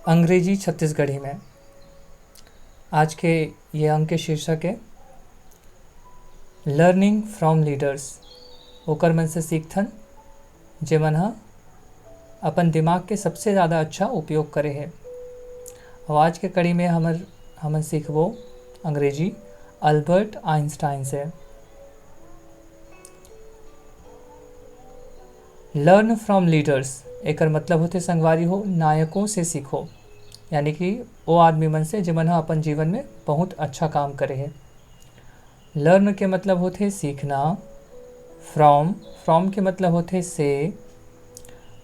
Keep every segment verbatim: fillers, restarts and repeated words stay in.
अंग्रेजी छत्तीसगढ़ी में। आज के ये अंक के शीर्षक है लर्निंग फ्रॉम लीडर्स। ओकर मन से सीखथन, जेमन ह अपन दिमाग के सबसे ज़्यादा अच्छा उपयोग करे हे। और आज के कड़ी में हमर हमन सीखबो अंग्रेजी अल्बर्ट आइंस्टाइन से। लर्न फ्रॉम लीडर्स, एकर मतलब होथे संगवारी हो, नायकों से सीखो, यानी कि वो आदमी मन से, जेमन ह अपन जीवन में बहुत अच्छा काम करे हे। लर्न के मतलब होथे सीखना, फ्रॉम, फ्रॉम के मतलब होथे से,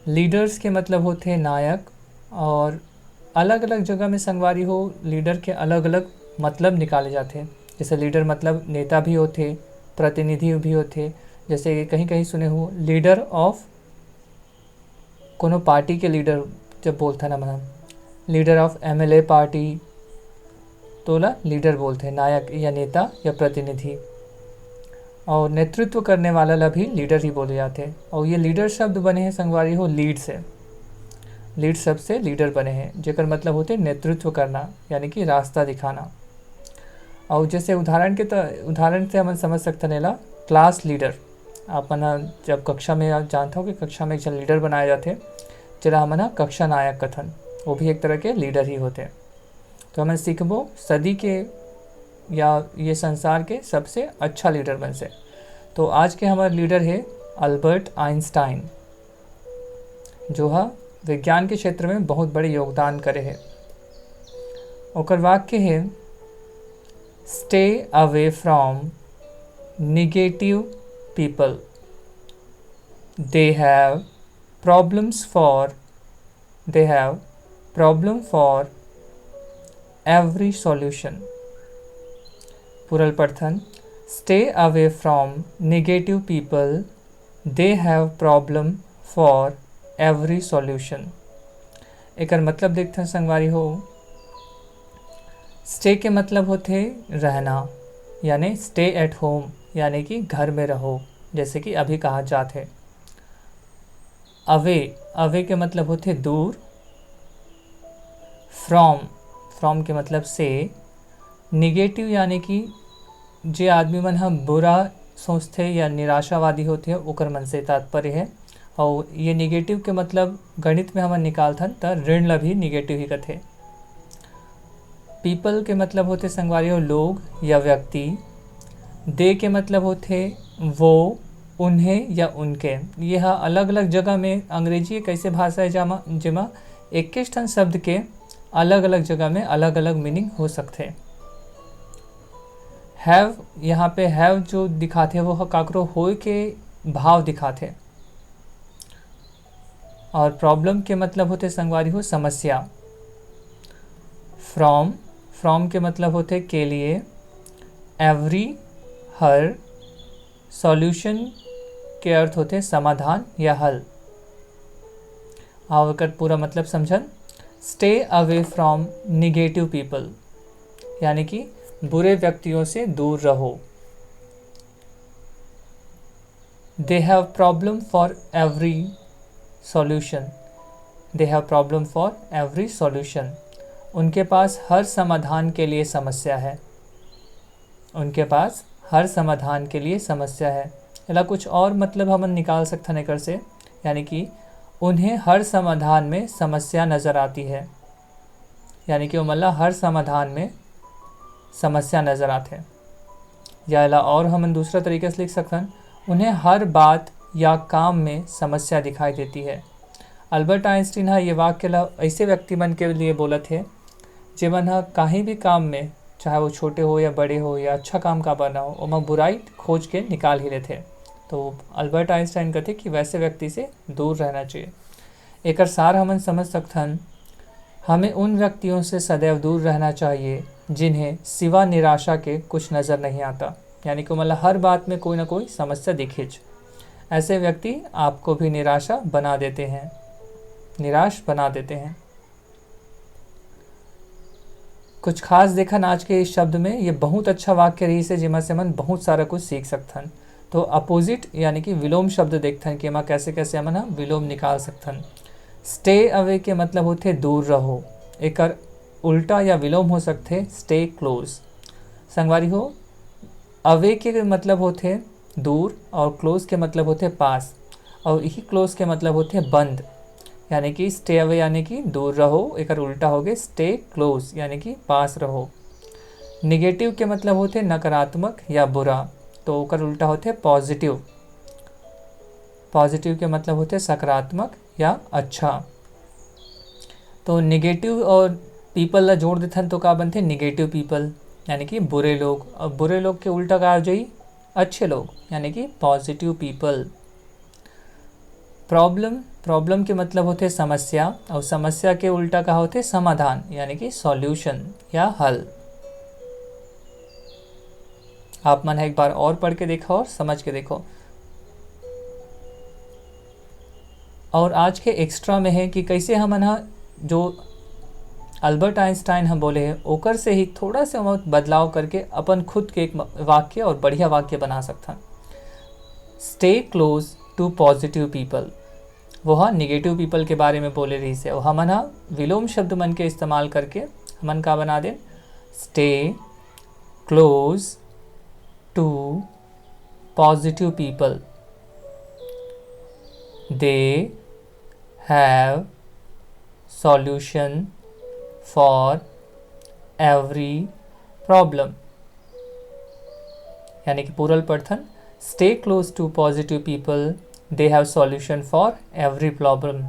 लीडर्स के मतलब होथे नायक। और अलग-अलग जगह में संगवारी हो, लीडर के अलग-अलग मतलब निकाले जाथे। जैसे लीडर मतलब नेता भी होथे, प्रतिनिधि भी होथे। जैसे कि कहीं-कहीं सुने हो, लीडर ऑफ कोनो पार्टी के लीडर जब बोलथन हमन, लीडर ऑफ एमएलए पार्टी, तो ओला लीडर बोलथे, नायक या नेता या प्रतिनिधि। और नेतृत्व करने वाला ला भी लीडर ही बोले जाथे। और ये लीडर शब्द बने हैं संगवारी हो लीड से, लीड शब्द से लीडर बने हैं, जेकर मतलब होथे नेतृत्व करना, यानी कि रास्ता दिखाना। और जैसे उदाहरण के त-, उदाहरण से हमन समझ सकथन एला, क्लास लीडर। आप मन ह जब कक्षा में, आप जानथव कि कक्षा में एक झन लीडर बनाए जाथे, जेला हमन ह कक्षा नायक कथन, वो भी एक तरह के लीडर ही होथे। तो हमन सीखबो सदी के या ये संसार के सबसे अच्छा लीडर मन से। तो आज के हमर लीडर हे अल्बर्ट आइंस्टाइन, जो ह विज्ञान के क्षेत्र में बहुत बड़े योगदान करे हे। ओकर वाक्य हे, "Stay away from negative people. They have problems for, they have problem for every solution." पूरल पढ़थन, "Stay away from negative people. They have problem for every solution." एकर मतलब देखथन संगवारी हो, स्टे के मतलब होथे रहना, यानी स्टे एट होम, यानी कि घर में रहो, जैसे कि अभी कहा जात है। अवे, अवे के मतलब होथे दूर। फ्रॉम, फ्रॉम के मतलब से। निगेटिव यानी कि जे आदमी मन ह बुरा सोचथे या निराशावादी होथे, ओकर मन से तात्पर्य है। और ये निगेटिव के मतलब गणित में हमन निकालथन त ऋण ला भी निगेटिव ही कथे। पीपल के मतलब होथे संगवारी हो लोग या व्यक्ति। दे के मतलब होथे वो, उन्हें या उनके। ये ह अलग-अलग जगह में अंग्रेजी एक ऐसे भाषा है जामा, जेमा इक्कीस ठन शब्द के अलग-अलग जगह में अलग-अलग मीनिंग हो सकथे। हैव, यहाँ पे हैव जो दिखाथे वो ह काकरो होए के भाव दिखाथे। और प्रॉब्लम के मतलब होथे संगवारी हो समस्या। फ्रॉम, फ्रॉम के मतलब होथे के लिए। एवरी, हर। सॉल्यूशन के अर्थ होथे समाधान या हल। आओ एकर पूरा मतलब समझन। स्टे अवे फ्रॉम निगेटिव पीपल, यानी कि बुरे व्यक्तियों से दूर रहो। They have problem for every solution. They have problem for every solution. उनके पास हर समाधान के लिए समस्या है। उनके पास हर समाधान के लिए समस्या है। एला कुछ और मतलब हमन निकाल सकथन एकर से, यानी कि उन्हें हर समाधान में समस्या नज़र आती है, यानी कि ओमन ला हर समाधान में समस्या नज़र आथे। या एला और हमन दूसरा तरीके से लिख सकथन, उन्हें हर बात या काम में समस्या दिखाई देती है। अल्बर्ट आइंस्टीन ह ये वाक्य ला ऐसे व्यक्ति मन के लिए बोलत हे, जेमन ह कहीं भी काम में, चाहे वो छोटे हो या बड़े हो या अच्छा काम काबर ना हो, ओमा बुराई खोज के निकाल ही लेथे। तो अल्बर्ट आइंस्टाइन कथे कि वैसे व्यक्ति से दूर रहना चाहिए। एकर सार हमन समझ सकथन, हमें उन व्यक्तियों से सदैव दूर रहना चाहिए, जिन्हें सिवा निराशा के कुछ नज़र नहीं आता, यानी कि ओमन ला हर बात में कोई ना कोई समस्या दिखेच। ऐसे व्यक्ति आपको भी निराशा बना देते हैं, निराश बना देते हैं। कुछ खास देखन आज के इस शब्द में, ये बहुत अच्छा वाक्य रहिस हे, जेमा से हमन बहुत सारा कुछ सीख सकथन। तो अपोजिट यानी कि विलोम शब्द देखथन कि एमा कैसे कैसे हमन ह विलोम निकाल सकथन। स्टे अवे के मतलब होथे दूर रहो, एकर उल्टा या विलोम हो सकथे stay close। संगवारी हो, away के मतलब होथे दूर और close के मतलब होथे पास, और इही close के मतलब होथे बंद। यानी कि stay away यानी कि दूर रहो, एकर उल्टा होगे stay close यानी कि पास रहो। नेगेटिव के मतलब होथे नकारात्मक या बुरा, तो ओकर उल्टा होथे पॉजिटिव। पॉजिटिव के मतलब होथे सकारात्मक या अच्छा। तो नेगेटिव और पीपल ला जोड़ देथन तो का बनथे? नेगेटिव पीपल, यानी कि बुरे लोग। अब बुरे लोग के उल्टा का हो जाई? अच्छे लोग, यानी कि पॉजिटिव पीपल। प्रॉब्लम, प्रॉब्लम के मतलब होथे समस्या, और समस्या के उल्टा का होथे? समाधान, यानी कि सॉल्यूशन या हल। आप मन ह एक बार और पढ़ के देखो और समझ के देखो। और आज के एक्स्ट्रा में है कि कैसे हमन ह जो अल्बर्ट आइंस्टाइन ह बोले हे, ओकर से ही थोड़ा से हम बदलाव करके अपन खुद के एक म-, वाक्य और बढ़िया वाक्य बना सकथन। Stay close to positive people। वो ह नेगेटिव पीपल के बारे में बोले रहिस हे, और हमन ह विलोम शब्द मन के इस्तेमाल करके हमन का बना देन? Stay close to positive people। They have solution for every problem। यानी कि पूरल पढ़थन, stay close to positive people, they have solution for every problem।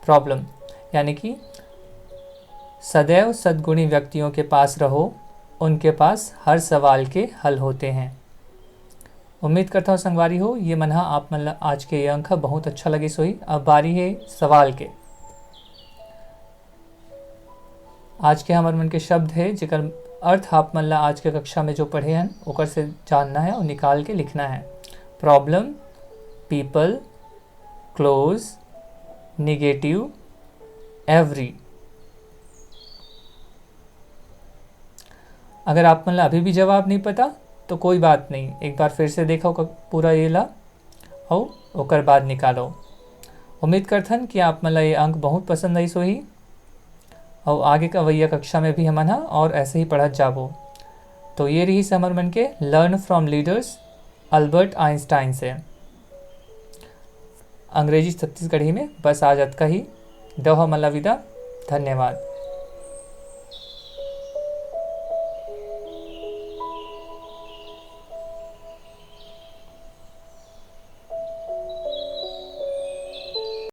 Problem यानी कि सदैव सद्गुणी व्यक्तियों के पास रहो, उनके पास हर सवाल के हल होते हैं। उम्मीद करता हूँ संगवारी हो, ये मन ह आप मन ला आज के ये अंक ह बहुत अच्छा लगिस होही। अब बारी है सवाल के। आज के हमर मन के शब्द है, जेकर अर्थ आप मन ला आज के कक्षा में जो पढ़े हन, ओकर से जानना है और निकाल के लिखना है। प्रॉब्लम, पीपल, क्लोज, नेगेटिव, एवरी। अगर आप मन ला अभी भी जवाब नहीं पता, तो कोई बात नहीं, एक बार फिर से देखो क-, पूरा ये ला, अउ ओकर बाद निकालो। उम्मीद करथन कि आप मन ला ये अंक बहुत पसंद आइस होही, अउ आगे का अवइया कक्षा में भी हमन ह और ऐसे ही पढ़त जाबो। तो ये रहिस हमर मन के Learn from Leaders Albert Einstein से। अंग्रेजी छत्तीसगढ़ी में बस आज अतका ही। दव हमन ला विदा। धन्यवाद।